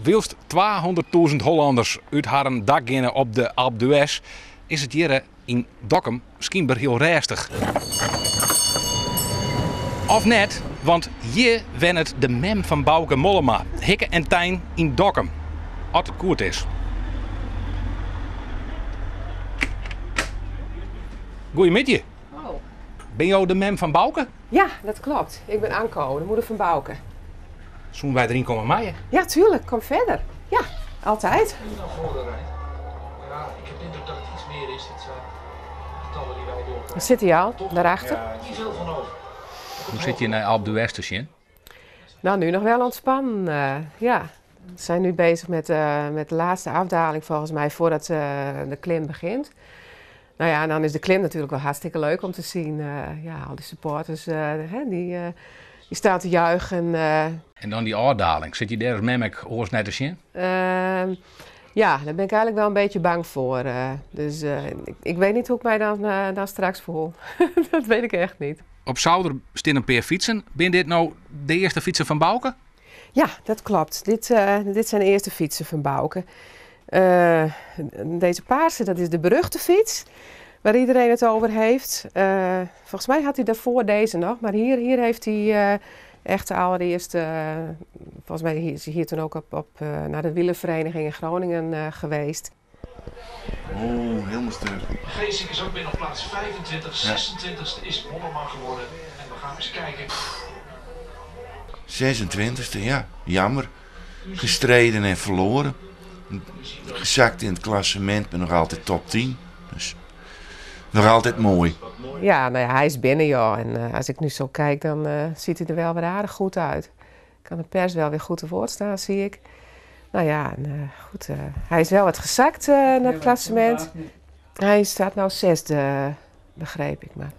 Wylst twahûnderttûzen Hollanners út harren dak geane op de Alpe d'Huez, is it hjirre yn Dokkum skynber hiel rêstich. Of net, want hjir wennet de mem fan Bauke Mollema, hikke en tein yn Dokkum. As it goed is. Goeiemiddei. Hallo. Binne jo de mem fan Bauke? Ja, dat klopt. Ik bin Anko, de moeder fan Bauke. Soene wy deryn komme meie? Ja, tuurlijk. Kom verder. Ja, altijd. Daar sit hy al, daarachter. Hoe sit je nei Alpe d'Huez te sjen? Nou, nu nog wel ontspannen, ja. We zijn nu bezig met de laatste afdaling volgens mij voordat de klim begint. Nou ja, en dan is de klim natuurlijk wel hartstikke leuk om te zien. Ja, al die supporters, hè, die staan te juichen. En dan die ôfdaling. Sit je dêr as mem ek oars nei te sjen? Ja, daar ben ik eigenlijk wel een beetje bang voor. Dus ik weet niet hoe ik mij dan straks voel. Dat weet ik echt niet. Op souder stean in pear fytsen. Binne dit no de earste fytsen fan Bauke? Ja, dat klopt. Dit zijn de eerste fietsen van Bauke. Deze paarse, dat is de beruchte fiets, waar iedereen het over heeft. Volgens mij had hij daarvoor deze nog, maar hier heeft hij echt de allereerste, volgens mij is hij hier toen ook naar de wielervereniging in Groningen geweest. Oh, helemaal stuk. Gesink is ook binnen op plaats 25, 26e is Mollema geworden. En we gaan eens kijken. 26e, ja. Jammer. Gestreden en verloren. Gezakt in het klassement, maar nog altijd top 10. Dus nog altijd mooi. Ja, nou ja, hij is binnen, joh. En als ik nu zo kijk, dan ziet hij er wel weer aardig goed uit. Kan de pers wel weer goed te woord staan, zie ik. Nou ja, en goed, hij is wel wat gezakt naar het klassement. Hij staat nou 6e, begreep ik maar.